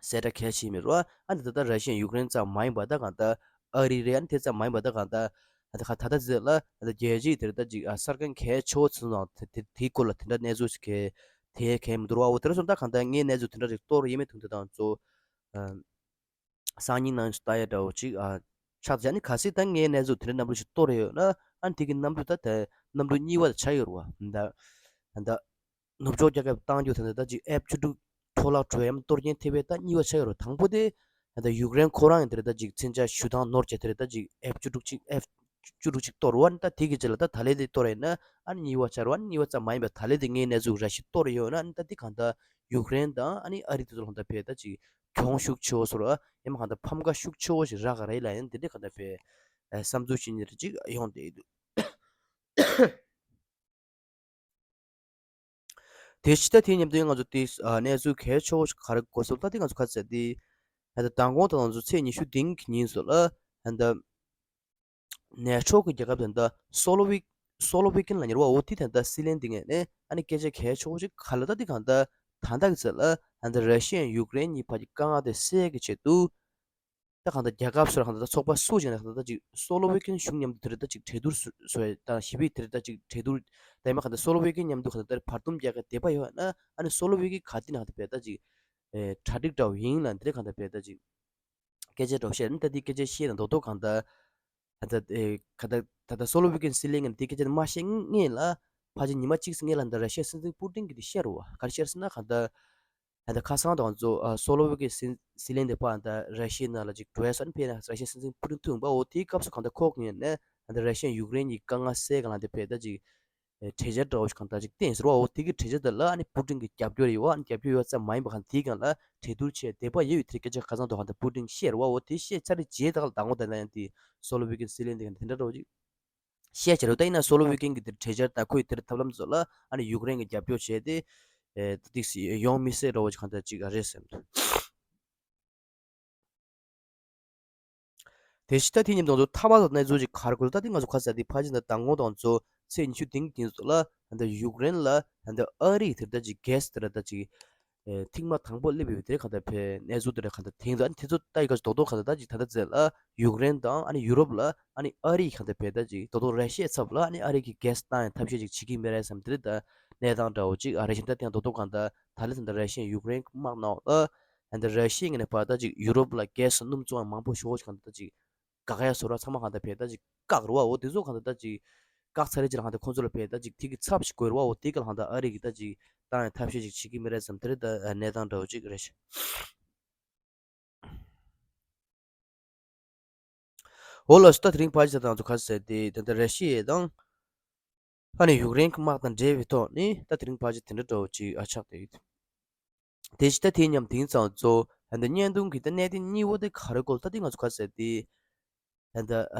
གསལ་བསྒྲགས་གལ་ཆེ་མི་རུ་ཨ་ནི་ད་ལྟ་ར་ཤི་ཡའི་ཡུཀ་རེན་ཙམ་མ་ཡིན་པ་ད་གང་ལྟར་ཨ་རི་རེད་ཨ་ནི་དེ་ཙམ་མ་ཡིན་པ་ད་གང་ལྟར་ད་ལྟ་ད་ལྟ་ཟེར་ལ་ད་ལྟ་རྒྱལ་སྤྱིའི་དེ་རེད་ད་ཅིག་ཨ་གསར་ཁང་གལ་ཆེ་བོ་ཚོ་ནང་དེ་དེ་དེའི་སྐོར་ལ་དེ་འདྲ་གནས་ཚུལ་ཞིག་གལ་དེ་གལ་མི་འདུག་ར། འོ་དེ་ར་སོང་ད་གང་ལྟར་ངས་གནས་ཚུལ་དེ་འདྲ་ཞིག་གཏོར་ཡོད་མེད་དུང་དེ་དང་གཙོ་བོ། སང་ཉིན་ནང་ལྟ་ཡ་འདྲ་བོ་ཅིག་ཨ། ཆགས་ཡ་ནི་གལ་སྲིད་ད་ངའི་གནས་ཚུལ་དེ་འདྲ་གནམ་གྲུ་ཞིག་གཏོར་ཡོད་ན་ཨ་ནི་དེ་གི་གནམ་གྲུ་ད་དེ་གནམ་གྲུ་གཉིས་པ་དེ་ཆགས་ཡོད་རེད་བ། ད་ད་ནུབ་ཕྱོགས་རྒྱལ་ཁབ་བཏང་རྒྱུ་དེ་འདྲ་ད་ཅིག་ཨེཕ་བཅུ་དྲུག་འཕྲོ་བརླག་འགྲོ་ཡ་གཏོར་སྐྱོན་ཐེབས་པའི་ད་གཉིས་པ་ཆགས་ཡོད་རེད། དང་པོ་དེ་ད་ཡུཀ་རེན་ཁོ་རང་ཡང་དེ་འདྲ་ད་ཅིག་མཚོན་ཆ་ཞུ་སྟངས་ནོར་བྱས་དེ་འདྲ་ད་ཅིག་ཨེཕ་བཅུ་དྲུག་ཅིག་ཨེཕ་བཅུ་དྲུག་ཅིག་གཏོར་བ་ནི་ད་དེ་གི་རྗེས་ལ་ད་ད་ལེ་དེ་གཏོར་ཡིན་ན་ཨ་ནི་གཉིས་པ་ཆགས་རེད་བ། ཨ་ནི་གཉིས་པ་ཙམ་མ་ཡིན་པ་ད་ལེ་དེ་ངའི་གནས་ཚུལ་ར་ཤི་གཏོར་ཡོད་ན་ཨ་ནི་ད་དེ་གང་ལྟར་ཡུཀ་རེན་དང་ཨ་ནི་ཨ་རི་དེ་ཚོ་ལ་གང་ལྟར་ཕར་ད་ཅིག་གྱོང་ཤུགས་ཆེ་བོ་བཟོ་ར་ཡང་མ་གང་ལྟར་ཕམ་ཁ་ཤུགས་ཆེ་བོ་ཞིག་རག་ག་རེད་ལབ་ཡང་དེ་འདྲའི་གང་ལྟར་ཕར་བསམ་ཚུལ་ཞིག་ཉེར་གཅིག་ཡོང་བསྡད་འདུག་དེ་ཕྱི་ཟླ་དེའི་མཉམ་དུ་ང་ཚོ་དེ་གནས་ཚུལ་གལ་ཆེ་བོ་ཞིག་ག་རེ་གོ་སོང་ད་དེ་ང་ཚོ་ག་ཚོད་དེ་ད་ལྟ་མདང་དགོང་དང་ང་ཚོ་ཚེས་ཉི་ཤུ་བདུན་གྱི་ཉིན་སོགས་ལ་ད་ལྟ་ནེ་ཊོ་གི་རྒྱལ་ཁབ་དེ་འདྲ་སོ་ལོ་བི་སོ་ལོ་བི་ཀན་ལ་ཉེར་བ་འོ་དེ་དེ་འདྲ་སྲིད་བློན་དེ་ངས་ནས་ཨ་ནི་སྐད་ཆ་གལ་ཆེ་བོ་ཞིག་ག་ལ་ད་དེ་གང་ལྟར་ད་ལྟ་གི་ཚེ་ལ་ད་ལྟ་ར་ཤི་ཡ་ཡུཀ་རེན་གཉིས་བར་གྱི་དཀའ་ངལ་དེ་སེལ་གྱི་ཆེད་དུ་ད་གང་ལྟར་རྒྱལ་ཁབ་སོ་ར་གང་ལྟར་ད་ཚོགས་པ་སུ་ཞིག་ནས་གང་ལྟར་ད་ཅིག་སོ་ལོ་བི་ཀན་གཞུང་མཉམ་དུ་དེ་རེད་ད་ཅིག་གྲོས་བསྡུར་བཟོ་བའི་ད་ཞི་བའི་དེ་རེད་ད་ཅིག་གྲོས་བསྡུར་ད་ཡང་མ་གང་ལྟར་སོ་ལོ་བི་ཀན་མཉམ་དུ་གང་ལྟར་བར་འདུམ་རྒྱག་གི་འདོད་པ་ཡོད་ན་ཨ་ནི་སོ་ལོ་བི་ཀན་ག་དེ་ན་གང་ལྟར་བས་ད་ཅིག་གྲ་སྒྲིག་འདྲ་བོ་ཡིན་ལ་འདི་རེད་གང་ལྟར་བས་ད་ཅིག་སྐད་ཆ་འདྲ་བོ་བཤད་ན་ད་འདི་སྐད་ཆ་བཤད་ན་རྡོག་རྡོག་གང་ལྟར་ད་ལྟ་ཨེ་ག་ད་ད་ལྟ་སོ་ལོ་བི་ཀན་སྲིད་བློན་ངས་འདི་སྐད་ཆ་མ་བཤད་སྔོན་ལ་ཕལ་ཆེར་ཉི་མ་གཅིག་སྔོན་ལ་འདི་ར་ཤི་ཡ་སྲིད་འཛིན་པུ་ཏིན་གྱིས་འདི་བཤད་རུ་བ་ག་རེ་བཤད་ཟེར་ན་གང་ལྟར་ད་ལྟ་ཁ་སང་དང་ང་ཚོ་ཨ་སོ་ལོ་བི་ཀན་སྲིད་སྲིད་བློན་འདི་ཕར་ད་ར་ཤི་ཡའི་ནང་ལ་ཅིག་འགྲོ་ཡ་སོགས་ཕེབས་ན་ར་ཤི་ཡ་སྲིད་འཛིན་པུ་ཏིན་ཐུག་ཡོང་པ་འོ་དེའི་སྐབས་སུ་གང་ལྟར་ཁོ་ངོས་ནས་ད་ལྟ་ར་ཤི་ཡ་ཡུཀ་རེན་གྱི་དཀའ་ངལ་སེལ་ག་ལ་འདི་ཕེབས་ད་ཅིག་ཨེ་གྲོས་འཆར་འདྲ་བོ་ཞིག་གང་ལྟར་ཅིག་བཏིང་ཟེར་བ་འོ་དེ་གི་གྲོས་འཆར་དེ་ལ་ཨ་ནི་པུ་ཏིན་གྱི་རྒྱབ་སྐྱོར་ཡོད་བ། ཨ་ནི་རྒྱབ་སྐྱོར་ཡོད་ཙམ་མ་ཡིན་པ་གང་དེའི་སྒང་ལ་གྲོས་བསྡུར་བྱས་འདོད་པ་ཡོད་ཡོད་དེ་སྐད་ཆ་ཁ་སང་དུ་གང་ལྟར་པུ་ཏིན་བཤད་རེད་བ། འོ་དེ་བཤད་ཚར་རྗེས་ད་ག་ལ་ད་ངོ་ད་ན་ཡང་དེ་སོ་ལོ་བི་ཀན་སྲིད་བློན་དེ་ག་དེ་འདྲ་འདྲ་བོ་ཅིག་བཤད་བྱས་རེད། ད་ཡིན་ན་སོ་ལོ་བི་ཀན་གྱི་དེ་གྲོས་འཆར་དང་ཁོའི་དེར་ཐབས་ལམ་ཚོ་ལ་ཨ་ནི་ཡུཀ་རེན་གྱི་རྒྱབ་སྐྱོར་བྱས་ཏེ་ཨེ་ཏིག་ཏིག་ཡོང་མི་སྲིད་འདྲ་བོ་ཅིག་གང་ལྟར་ཅིག་རེད་བསམ་འདུག་དེ་ཕྱི་ད་དེ་མཉམ་དུ་ང་ཚོ་མཐའ་མ་དང་གནས་ཚུལ་ཅིག་ག་རེ་གོ་ད་དེ་ང་ཚོ་ཁ་ས་དེ་ཕལ་ཆེར་ད་མདང་དགོང་དང་ཚོ་ཚེས་ཉི་ཤུ་བདུན་གྱི་ཉིན་ཚོ་ལ་ད་ཡུཀ་རེན་ལ་ད་ཨ་རིའི་དེར་ད་ཅིག་གེ་སི་དེར་ད་ཅིག་ཨེ་ཐེངས་མ་དང་པོ་སླེབས་ཡོད་དེ་ག་ད་ཕེ་གནས་ཚུལ་དེ་རེད་ག་ད་དེང་ད་དེ་ཚོ་ད་ཡི་ག་ཅིག་རྡོག་རྡོག་ག་ད་ད་ཅིག་ད་ད་ཚེ་ལ་ཡུཀ་རེན་དང་ཨ་ནི་ཡུ་རོབ་ལ་ཨ་ནི་ཨ་རིའི་ག་ད་ཕེ་ད་ཅིག་རྡོག་རྡོག་ར་ཤི་ཡའི་ཚབ་ལ་ཨ་ནི་ཨ་རི་གི་གེ་སི་བཏང་ཡང་ཐབས་ཤེས་ཅིག་བྱེད་ཀྱི་མེད་རེད་བསམ་དེ་རེད་ད་གནས་སྟངས་འདྲ་བོ་ཅིག་ཨ་རེ་བཞིན་ད་དེང་རྡོག་རྡོག་ག་ད་ད་ལེ་ད་ད་ར་ཤི་ཡ་ཡུཀ་རེན་དམག་ནང་ལ། ད་ལྟ་ར་ཤི་ཡ་ངོས་ནས་ཕར་ད་ཅིག་ཡུ་རོབ་ལ་གེ་སི་སྣུམ་བཙོང་ཡ་མང་པོ་ཞེ་པོ་ཞིག་གང་ལྟར་ད་ཅིག་བཀག་ཡ་བཟོ་འདྲ་ཚང་མ་གང་ལྟར་ཕེ་ད་ཅིག་བཀག་རུ་བ་འོ་དེ་ཚོ་གང་ལྟར་ད་ཅིག་ བཀག་ཚར་རེད་ཅིག་ལ་ཧང་ད་ཁོང་ཚོ་ལ་བས་ད་ཅིག་དེ་གི་ཚབ་ཞིག་དགོས་རེད་བ། འོ་དེ་ག་ལ་ཧང་ད་ཨ་རི་གི་ད་ཅིག་བཏང་ཡ་ཐབས་ཤེས་ཅིག་བྱེད་ཀྱི་མི་རེད་བསམ། དེ་རེད་ད་གནས་སྟངས་འདྲ་བོ་ཅིག་རེད་ཤག་འོ་ལགས་སོ། ད་དེ་རིང་ཕལ་ཆེར་ད་ང་ཚོ་ག་ཟེར་ཏེ་ད་ལྟ་ར་ཤི་ཡ་དང་ཨ་ནི་ཡུཀ་རེན་གྱི་དམག་དང་འབྲེལ་བའི་ཐོག་ནས་ད་དེ་རིང་ཕལ་ཆེར་དེ་འདྲ་འདྲ་བོ་ཅིག་ཨ་ཆགས་བསྡད་ཡོད། དེ་བཞིན་ད་དེ་མཉམ་དེང་སང་ཚོ་ད་ལྟ་བརྙན་ཐུང་གི་ད་གནད་དོན་གཉིས་པ་དེ་ག་རེ་སྐོར་ད་དེ་ང་ཚོ་ག་ཟེར་ཏེ་ད་ལྟ་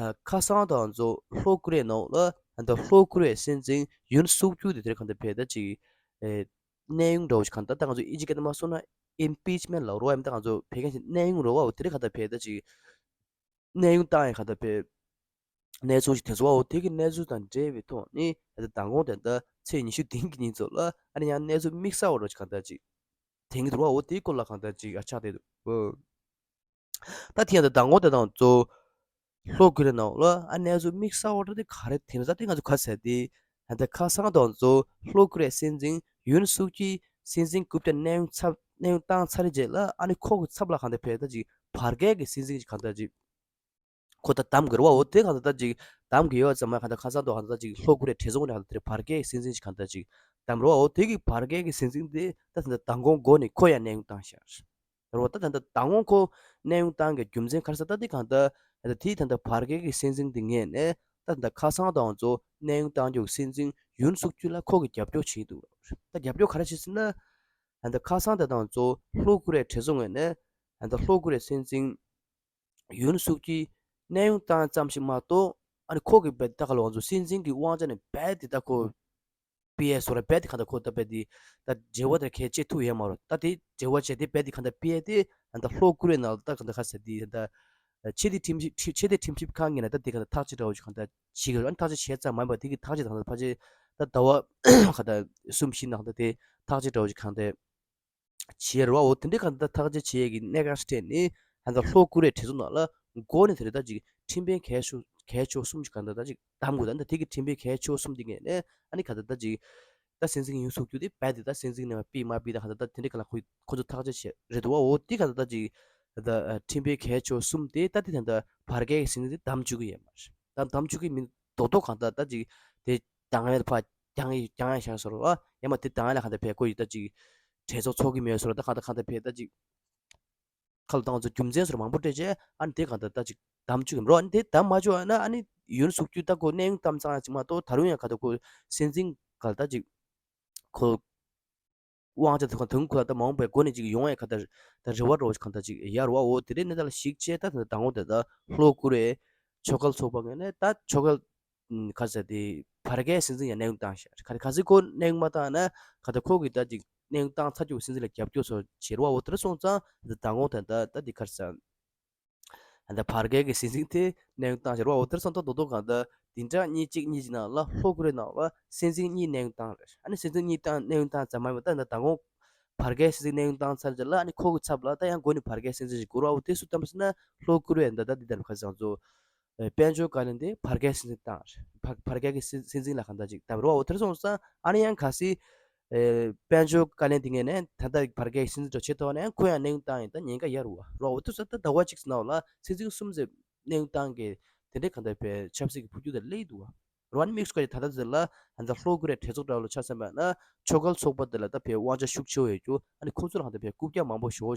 ཁ་སང་ད་ང་ཚོ་ལྷོ་ཀོ་རི་ཡའི་ནང་ལ་ད་ལྟ་ལྷོ་ཀོ་རི་ཡའི་སྲིད་འཛིན་ཡུན་སུག་ཡུལ་དེ་དེར་གང་ལྟར་བས་ད་ཅིག་གནས་དབྱུང་འདྲ་བོ་ཞིག་གང་ལྟར་ད་ང་ཚོ་ཨིན་ཇི་སྐད་དུ་མ་སོང་ན་ཨིམ་པིཆ་མེན་ལབ་རོགས་ཡ་མི་ད་ང་ཚོ་བོད་སྐད་ཞིག་གནས་དབྱུང་རོགས་བ་དེ་རིགས་གང་ལྟར་བས་ད་ཅིག་གནས་དབྱུང་བཏང་ཡ་གང་ལྟར་བས་གནས་ཚུལ་ཞིག་དེ་ཚོ་བ་འོ་དེ་གི་གནས་ཚུལ་དང་འབྲེལ་བའི་ཐོག་ནས་ད་ལྟ་མདང་དགོང་དེ་ད་ཚེས་ཉི་ཤུ་བདུན་གྱི་ཉིན་ཚོ་ལ་ཨ་ནི་ཡང་གནས་ཚུལ་དམིགས་བསལ་བ་རོ་ཞིག་གང་ལྟར་ཅིག་དེང་གི་འདུག་བ་འོ་དེའི་སྐོར་ལ་གང་ལྟར་ཅིག་ཨ་ཆགས་བསྡད་འདུག་ད་ཐེངས་ད་མདང་དགོང་དེ་དང་གཙོ་ལྷོ་ཀོ་རི་ཡ་ནང་ལ་ཨ་གནས་ཚུལ་དམིགས་བསལ་བ་འདྲ་དེ་ག་རེ་དེ་ནི་ད་དེ་ང་ཚོ་ག་ཟེར་ཏེ་ད་ལྟ་ཁ་སང་དང་གཙོ་ལྷོ་ཀོ་རི་ཡའི་སྲིད་འཛིན་ཡུན་སུག་ཡུལ་སྲིད་འཛིན་རྐུབ་བཀྱག་གནས་དབྱུང་ཚབ་གནས་དབྱུང་བཏང་ཚར་རྗེས་ལ་ཨ་ནི་ཁོ་གི་ཚབ་ལ་གང་ལྟར་བས་ད་ཅིག་བར་བརྒལ་གྱི་སྲིད་འཛིན་ཅིག་གང་ལྟར་ཅིག་ཁོ་ད་གདམ་དགོས་རེད་བ། འོ་དེ་གང་ལྟར་ད་ཅིག་གདམ་གི་ཡོད་ཙམ་མ་གང་ལྟར་ཁ་སང་དང་གང་ལྟར་ད་ཅིག་ལྷོ་ཀོ་རི་ཡའི་གྲོས་ཚོགས་ནས་གང་ལྟར་དེ་བར་བརྒལ་གྱི་སྲིད་འཛིན་ཅིག་གང་ལྟར་ཅིག་གདམ་རེད་བ། འོ་དེ་གི་བར་བརྒལ་གྱི་སྲིད་འཛིན་དེ་ད་ད་ལྟ་མདང་དགོང་མགོ་ནས་ཁོ་ཡང་གནས་དབྱུང་བཏང་ཤག་རེད་བ། ད་ད་ལྟ་མདང་དགོང་ཁོ་གནས་དབྱུང་བཏང་གི་རྒྱུ་མཚན་ག་རེ་ཟེར་ད་དེ་གང་ལྟར་ད་དེ་ད་ལྟ་བར་བརྒལ་གྱི་སྲིད་འཛིན་དེ་ངོས་ནས་ད་ད་ལྟ་ཁ་སང་དང་གཙོ་གནས་དབྱུང་བཏང་རྒྱུ་སྲིད་འཛིན་ཡུན་སུག་ཡུལ་ལ་ཁོ་གི་རྒྱབ་སྐྱོར་བྱེད་འདུག་ད་རྒྱབ་སྐྱོར་ག་རེ་བྱེད་ཟེར་ན་ད་ལྟ་ཁ་སང་དེ་དང་གཙོ་ལྷོ་ཀོ་རི་ཡའི་གྲོས་ཚོགས་ངོས་ནས་ད་ལྟ་ལྷོ་ཀོ་རི་ཡའི་སྲིད་འཛིན་ཡུན་སུག་ཡུལ་གནས་དབྱུང་བཏང་ཙམ་ཞིག་མ་གཏོགས་ཨ་ནི་ཁོ་གི་རྦད་ད་ག་ལ་ང་ཚོ་སྲིད་འཛིན་གྱི་དབང་ཆ་ནས་རྦད་དེ་ད་ཁོ་པི་ཨེ་སོ་ར་རྦད་དེ་གང་ལྟར་ཁོ་ད་རྦད་དེ་ད་འབྲེལ་བ་དེ་གལ་ཆེ་ཐུབ་ཡོད་མ་རེད། ད་དེ་འབྲེལ་བ་བྱས་ཏེ་རྦད་དེ་གང་ལྟར་པི་ཨེ་དེ་ད་ལྷོ་ཀོ་རི་ཡ་ནང་ད་གང་ལྟར་ག་ཟེར་དེ་ད་ཆེས་མཐོའི་ཁྲིམས་ཞིབ་ཆེས་མཐོའི་ཁྲིམས་ཞིབ་ཁང་ངོས་ནས་ད་དེ་གང་ལྟར་ཐག་གཅོད་འདྲ་བོ་ཞིག་གང་ལྟར་བྱེད་དགོས། ཨ་ནི་ཐག་གཅོད་བྱས་ཙམ་མ་ཡིན་པར་དེ་གི་ཐག་གཅོད་དང་ཕལ་ཆེར་ད་ཟླ་བ་གང་ལྟར་གསུམ་བཞི་ནང་ད་དེ་ཐག་གཅོད་འདྲ་བོ་ཞིག་གང་ལྟར་བྱེད་རེད་བ། འོ་དེ་འདྲའི་གང་ལྟར་ཐག་གཅོད་བྱེད་ཡས་ཀྱི་གནད་འགག་ཞིག་འཕྲད་ནས་ད་ལྟ་ལྷོ་ཀོ་རི་ཡའི་གྲོས་ཚོགས་ནང་ལ་མགོ་ནས་དེ་རེད་ད་ཅིག་ཁྲིམས་དཔོན་གལ་ཆེ་གལ་ཆེ་བ་གསུམ་ཞིག་གང་ལྟར་ད་ཅིག་གདམ་དགོས། ད་ལྟ་དེ་གི་ཁྲིམས་དཔོན་གལ་ཆེ་བ་གསུམ་དེ་ངོས་ནས་ཨ་ནི་གང་ལྟར་ད་ཅིག་ད་སྲིད་འཛིན་ཡུན་སུག་ཡུལ་དེ་རྦད་དེ་ད་སྲིད་འཛིན་ནས་མ་ཕུད་མ་ཕུད་ད་གང་ལྟར་ད་དེ་འདྲའི་གང་ལ་ཁོ་ཁོ་ཚོ་ཐག་གཅོད་བྱས་རེད་འདུག་བ། འོ་དེ་གང་ལྟར་ད་ཅིག་ད་ལྟ་ཁྲིམས་དཔོན་གལ་ཆེ་བ་གསུམ་དེ་ད་དེ་ད་ལྟ་བར་བརྒལ་གྱི་སྲིད་འཛིན་དེ་བདམས་བཅུག་གི་ཡོད་མ་རེད། ད་བདམས་བཅུག་གི་མི་རྡོག་རྡོག་གང་ལྟར་ད་ཅིག་དེ་དང་ཡང་ཕ་རྒྱང་ཡི་རྒྱང་ཡང་བཞག་སོང་ར། ཡང་མ་དེ་དང་ཡང་ལ་གང་ལྟར་བས་ཁོ་ཡི་ད་ཅིག་གྲོས་ཚོགས་ཚོགས་ཀྱི་མེད་སོང་ར། ད་གང་ལྟར་གང་ལྟར་བས་ད་ཅིག་ཁ་ལ་ད་ང་ཚོ་རྒྱུ་མཚན་སོར་མང་པོ་སྤྲད་བྱས་ཨ་ནི་དེ་གང་ལྟར་ད་ཅིག་བདམས་བཅུག་གི་མི་རོ། ཨ་ནི་དེ་བདམས་མ་བཅུག་ན་ཨ་ནི་ཡུན་སུག་ཡུལ་ད་ཁོ་གནས་དབྱུང་བཏང་ཙང་ཅིག་མ་གཏོགས་ད་རུང་ཡང་གང་ལྟར་ཁོ་སྲིད་འཛིན་ག་ལ་ད་ཅིག་ཁོ་དབང་ཆ་དེ་གང་དང་ཁོ་ལ་ད་མ་འོངས་པའི་སྒོ་ནས་ཅིག་ཡོང་ཡ་གང་ལྟར་ད་རེ་བ་འདྲ་བོ་ཞིག་གང་ལྟར་ཅིག་ཡོད་རེད་བ། འོ་དེ་འདྲའི་གནས་སྟངས་ལ་གཞིགས་བྱས་ད་ད་ལྟ་དང་པོ་དེ་ད་ལྷོ་ཀོ་རི་ཡའི་ཆོལ་ཁ་ཚོགས་པ་ངོས་ནས་ད་ཆོལ་ཁ་ཁ་ཟེར་དེ་བར་བརྒལ་སྲིད་འཛིན་ཡང་གནས་དབྱུང་བཏང་ཤག་ག་རེ་ག་ཚོད་ཁོ་གནས་དབྱུང་མ་བཏང་ན་ག་ད་ཁོ་གི་ད་ཅིག་གནས་དབྱུང་བཏང་ཚར་རྒྱུ་སྲིད་འཛིན་ལ་རྒྱབ་སྐྱོར་སོགས་བྱེད་རེད་བ། འོ་དེ་འདྲ་སོང་ཙང་ད་དང་པོ་དེ་ད་ད་འདི་ག་རེ་ཟེར། ད་བར་བརྒལ་གྱི་སྲིད་འཛིན་དེ་གནས་དབྱུང་བཏང་ཞེས་རོ། འོ་དེར་སོང་ད་རྡོག་རྡོག་གང་ལྟར་བདུན་ཕྲག་གཉིས་གཅིག་གཉིས་ཀྱི་ནང་ལ་ལྷོ་ཀོ་རི་ཡ་ནང་ལ་སྲིད་འཛིན་གཉིས་གནས་དབྱུང་བཏང་རེད། ཨ་ནི་སྲིད་འཛིན་གཉིས་བཏང་གནས་དབྱུང་བཏང་ཙམ་མ་ཡིན་པ་ད་ད་དང་པོ་བར་བརྒལ་སྲིད་འཛིན་གནས་དབྱུང་བཏང་ཚར་རྗེས་ལ་ཨ་ནི་ཁོ་གི་ཚབ་ལ་ད་ཡང་མགོ་ནས་བར་བརྒལ་སྲིད་འཛིན་ཞིག་དགོས་རེད་བ། འོ་དེ་སུ་བཏང་པ་ཟེར་ན་ལྷོ་ཀོ་རི་ཡ་ད་ད་འདི་ལྟར་ཁ་སང་ཚོ་དཔལ་འབྱོར་བཀའ་བློན་དེ་བར་བརྒལ་སྲིད་འཛིན་བཏང་རེད། བར་བར་བརྒལ་གྱི་སྲིད་སྲིད་འཛིན་ལ་གང་ལྟར་ཅིག་བཏང་རེད་བ། འོ་དེར་སོང་ཙང་ཨ་ནི་ཡང་གལ་སྲིད་ཨེ་དཔལ་འབྱོར་བཀའ་བློན་དེ་ངོས་ནས་ད་ལྟ་བར་བརྒལ་སྲིད་འཛིན་འདྲ་བྱེད་ཐུབ་ན་ཡང་ཁོ་ཡང་གནས་དབྱུང་བཏང་ཡིན་ད་ཉེན་ཁ་ཡོད་རེད་བ། རོ་འོ་དུས་ས་ད་ཟླ་བ་གཅིག་ནང་ལ་སྲིད་འཛིན་གསུམ་ཙམ་གནས་དབྱུང་བཏང་གི་དེ་འདྲའི་གང་ལྟར་བའི་ཆབ་སྲིད་ཀྱི་འཕོ་འགྱུར་དེ་སླེབས་འདུག་བ། རོ་ཨ་ནི་དམིགས་སུ་བཀར་ཡ་ད་ལྟ་ཟེར་ལ་ད་ལྟ་ལྷོ་ཀོ་རི་ཡའི་གྲོས་ཚོགས་འདྲ་ལ་ཆ་མཚོན་པ་ན་ཆོལ་ཁ་ཚོགས་པ་དེ་ལ་ད་བའི་དབང་ཆ་ཤུགས་ཆེ་བོ་ཡོད་རྒྱུ་ཨ་ནི་ཁོ་ཚོ་ལ་གང་ལྟར་བའི་རྐུབ་བཀྱག་མང་པོ་ཞེ་པོ་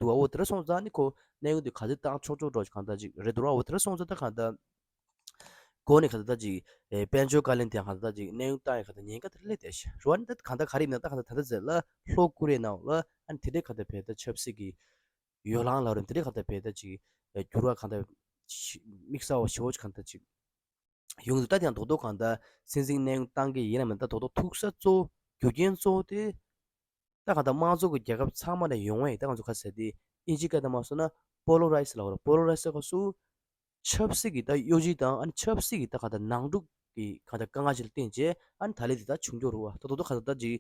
འདུག་བ། འོ་དེ་འདྲ་སོང་ཙང་ནི་ཁོ་གནས་དབྱུང་དེ་ག་ཚོད་བཏང་ཆོག་ཆོག་འདྲ་གང་ལྟར་ཅིག་རེད་འདུག་བ། འོ་དེ་འདྲ་སོང་ཙང་ད་གང་ལྟར་གོ་ནས་ག་ད་ཅིག་ཨེ་དཔལ་འབྱོར་བཀའ་བློན་དེ་ག་ད་ཅིག་གནས་དབྱུང་བཏང་ཡ་ག་ད་ཉེན་ཁ་དེ་སླེབས་བསྡད་ཤག་རོ་ཨ་ནི་ད་གང་ལྟར་ག་རེ་ཡིན་ན་ད་གང་ལྟར་ད་ལྟ་ཟེར་ལ་ལྷོ་ཀོ་རི་ཡའི་ནང་ལ་ཨ་ནི་དེ་འདྲའི་ག་ད་བས་ད་ཆབ་སྲིད་ཀྱི་ཡོ་ལང་ལ་རིམ་དེ་འདྲའི་ག་ད་བས་ད་ཅིག་ཨེ་འགྱུར་བ་ག་ད་དམིགས་བསལ་བ་ཞེ་པོ་ཅིག་ག་ད་ཅིག་ཡོང་དུས་ད་དེ་ཡང་རྡོག་རྡོག་གང་ལྟར་སྲིད་འཛིན་གནས་དབྱུང་བཏང་གི་ཡིན་ན་མིན་ད་རྡོག་རྡོག་ཐུག་ས་གཙོ་བོ་རྒྱུ་རྐྱེན་གཙོ་བོ་དེ། ད་གང་ལྟར་དམངས་གཙོ་གི་རྒྱལ་ཁབ་ཚང་མ་ནས་ཡོང་བའི་ད་ང་ཚོ་ག་ཟེར་ཏེ་ཨིན་ཇི་སྐད་དུ་མ་སོང་ན་པོ་ལོ་རའི་སི་ལབ་ར། པོ་ལོ་རའི་སི་སྐབས་སུ་ཆབ་སྲིད་ཀྱི་ད་གཡོ་ཇུས་དང་ཨ་ནི་ཆབ་སྲིད་ཀྱི་ད་གང་ལྟར་ནང་འཁྲུག་གི་གང་ལྟར་དཀའ་ངལ་ཞིག་ལ་བརྟེན་བྱས་ཨ་ནི་ད་ལན་དེ་ད་བྱུང་རྒྱུ་རེད་བ། ད་རྡོག་རྡོག་གང་ལྟར་ད་ཅིག་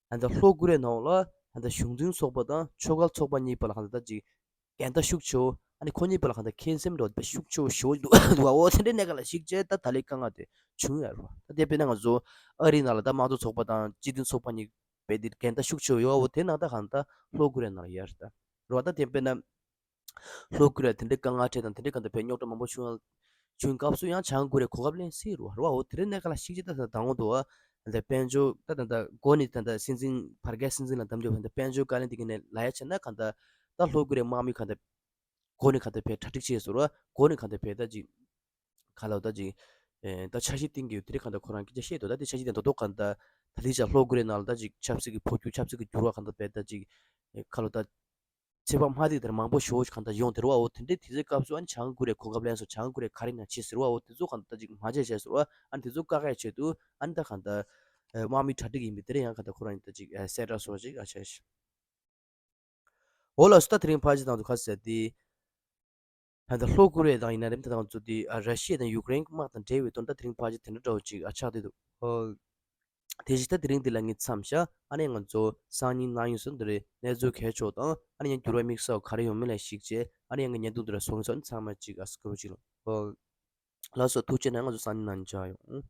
གང་ལྟར་ལྷོ་ཀོ་རི་ཡའི་ནང་ལ་གང་ལྟར་གཞུང་འཛིན་ཚོགས་པ་དང་ཆོལ་ཁ་ཚོགས་པ་གཉིས་བར་ལ་གང་ལྟར་ད་ཅིག་འགལ་ཟླ་ཤུགས་ཆེ་བོ་ཨ་ནི་ཁོ་གཉིས་བར་ལ་གང་ལྟར་ཁེངས་སེམས་འདྲ་བོ་དཔེ་ཤུགས་ཆེ་བོ་ཞེ་པོ་འདུག་འདུག་བ། འོ་དེ་འདྲའི་གནས་སྐབས་ལ་གཞིགས་བྱས་ད་ད་ལན་དཀའ་ངལ་དེ་བྱུང་ཡོད་རེད་བ། ད་དེ་དཔེར་ན་ང་ཚོ་ཨ་རིའི་ནང་ལ་ད་དམངས་གཙོ་ཚོགས་པ་དང་སྤྱི་མཐུན་ཚོགས་པ་གཉིས་དཔེ་དེ་འགལ་ཟླ་ཤུགས་ཆེ་བོ་ཡོད་བ། འོ་དེ་ནང་ད་གང་ལྟར་ལྷོ་ཀོ་རི་ཡའི་ནང་ལ་ཡོད་རེད་ད། རེད་བ། ད་དེ་དཔེར་ན་ལྷོ་ཀོ་རི་ཡ་དེ་འདྲའི་དཀའ་ངལ་འཕྲད་དང་དེ་འདྲའི་གང་ལྟར་བས་རྙོག་དྲ་མང་པོ་བྱུང་ཡ་ བྱུང་སྐབས་སུ་ཡང་ཆང་ཀུ་རེ་གོ་སྐབས་ལེན་སྲིད་རུ་བ་རུ་བ། འོ་དེ་རིང་གནས་ག་ལ་ཤིག་ཅིག་ད་ད་དང་འོ་དུ་བ་ད་དཔལ་འབྱོར་ད་ད་ད་གོ་ནི་ད་ད་སྲིད་འཛིན་བར་བརྒལ་སྲིད་འཛིན་ལ་འདམ་རྒྱུ་བ་ད་དཔལ་འབྱོར་བཀའ་བློན་དེ་གི་ནས་ལ་ཡ་བྱས་ན་ག་ད་ད་ལྷོ་ཀུ་རེ་དམག་མི་ག་ད་གོ་ནི་ག་ད་བས་གྲ་སྒྲིག་བྱས་སུ་རུ་བ་གོ་ནི་ག་ད་བས་ད་ཅིག་ག་ལ་ད་ཅིག་ཨེ་ད་འཆར་གཞི་བཏིང་གི་ཡོད། དེ་རིང་ག་ད་ཁོ་རང་སྐད་ཆ་བཤད་དོ། ད་དེ་འཆར་གཞི་དེ་མདོ་ཏོ་ག་ད་ད་ལི་ཅག་ལྷོ་ཀུ་རེ་ནང་ལ་ད་ཅིག་ཆབ་སྲིད་ཀྱི་འཕོ་འགྱུར་ཆབ་སྲིད་ཀྱི་འགྱུར་བ་ག་ད་བས་ད་ཅིག་ཨེ་ག་ལ་ད། ཚེ་དཔག་མ་ཐིག་དེར་མང་པོ་ཞོ་གང་ལྟར་ཡོང་དེ་རུ་བ། འོ་དེ་འདྲའི་དུས་ཚོད་སྐབས་སུ་ཨ་ནི་བྱང་ཀུ་རེ་གོ་སྐབས་ལེན་སོ་བྱང་ཀུ་རེ་ག་རེ་ན་ཆེ་ཟེར་བ། འོ་དེ་ཚོ་གང་ལྟར་ཅིག་མ་བྱས་བྱས་ཟེར་བ། ཨ་ནི་དེ་ཚོ་བཀག་ཡ་ཆེད་དུ་ཨ་ནི་ད་གང་ལྟར་དམག་མི་གྲ་སྒྲིག་ཡིན་པའི་དེ་རེད། ཡང་གང་ལྟར་ཁོ་རང་ཡིན་ད་ཅིག་གསལ་བསྒྲགས་སོགས་ཅིག་ཨ་བྱས་ཤིང་། འོ་ལགས་སོ། ད་དེ་རིང་ཕལ་ཆེར་དང་དུ་ཁ་ཟེར་ཏེ། ད་ལྟ་ལྷོ་ཀུ་རེ་དང་ཡིན་ན་རེད། ད་ང་ཚོ་དེ་ཨ་ར་ཤི་ཡ་དང་ཡུཀ་རེན་དམག་དང་འབྲེལ་བའི་དོན་དག་དེ་རིང་ཕལ་ཆེར་དེ་འདྲ་འདྲ་བོ་ཅིག་ཨ་ཆགས་བསྡད་འདུག་ཨོ། དེ་བཞིན་ད་དེ་རིང་འདི་ལ་ངས་མཚམས་བཞག་ཨ་ནི་ང་ཚོ་སང་ཉིན་གནངས་ཉིན་སོ་འདི་རེད། གནས་ཚུལ་གལ་ཆོག་དང་ཨ་ནི་ཡང་འགྱུར་བ་དམིགས་བསལ་ག་རེ་ཡོང་མིན་ལ་གཞིགས་བྱས་ཨ་ནི་ཡང་གི་བརྙན་ཐུང་འདི་ལ་སོང་སོང་ཚང་མ་ཅིག་ཨ་སྐུ་རུ་ཅིག་ལ་ཨོ། ལགས་སོ། ཐུགས་རྗེ་གནང་། ང་ཚོ་སང་ཉིན་གནངས་ཉིན་མཇལ་ཡོང་།